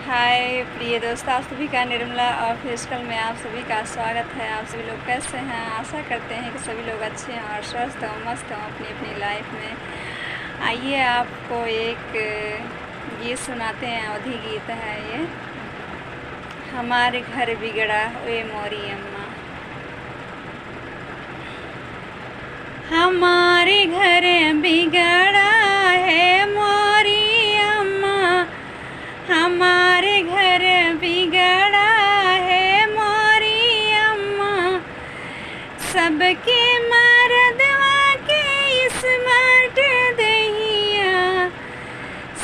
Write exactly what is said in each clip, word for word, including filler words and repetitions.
हाय प्रिय दोस्त, आप सभी का निर्मला ऑफिशियल में आप सभी का स्वागत है। आप सभी लोग कैसे हैं? आशा करते हैं कि सभी लोग अच्छे हैं और स्वस्थ हों, मस्त हों अपनी अपनी लाइफ में। आइए, आपको एक गीत सुनाते हैं, अवधी गीत है ये। हमारे घर बिगड़ा ए मोरी अम्मा। हमारे घर बिगड़ा है मोरी अम्मा, हमारे घर बिगड़ा है मोरी अम्मा। सबके मरदवा के स्मार्ट दहिया,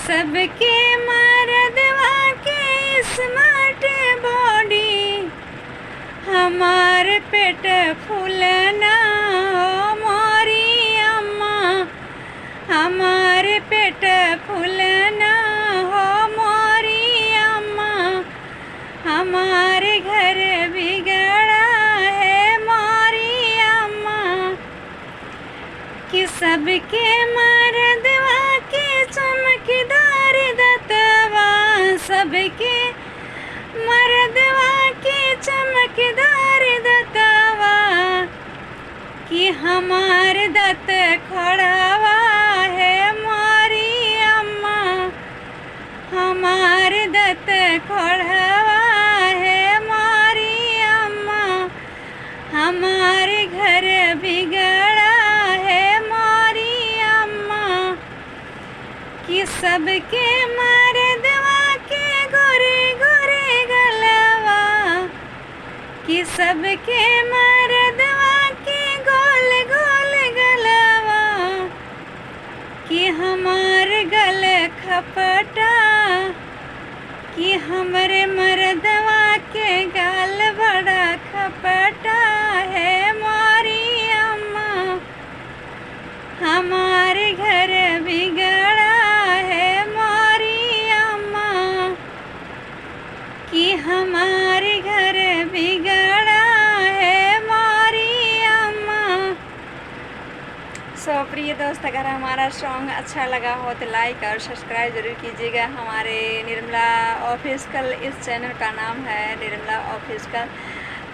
सबके मरदवा के स्मार्ट बॉडी, हमार पेट फूलना हो मोरी अम्मा, हमार पेट फूलना हो मोरी अम्मा, हमार घर बिगड़ा है मोरी अम्मा। कि सबके मरदवा के चमकदार दतवा, सबके मरदवा के चमकदार दतवा, कि हमार दत खड़वा है मोरी अम्मा, हमार दत खड़वा है मोरी अम्मा, हमार घर बिगड़ा है मोरी अम्मा। कि सबके मरदवा के गोरे गोरे गलवा, कि सबके मरदवा के गोल गोल गलवा, कि हमार गल खपटा, कि हमरे मरदवा के गाल बड़ा खपटा है मोरी अम्मा, हमार घर बिगड़ा है मोरी अम्मा, कि हमार घर बिगड़ा है मोरी अम्मा। सो प्रिय दोस्त, अगर हमारा सॉन्ग अच्छा लगा हो तो लाइक और सब्सक्राइब जरूर कीजिएगा हमारे निर्मला ऑफिशियल, इस चैनल का नाम है निर्मला ऑफिशियल।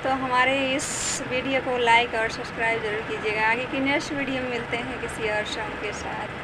तो हमारे इस वीडियो को लाइक और सब्सक्राइब जरूर कीजिएगा। आगे की नेक्स्ट वीडियो में मिलते हैं किसी और सॉन्ग के साथ।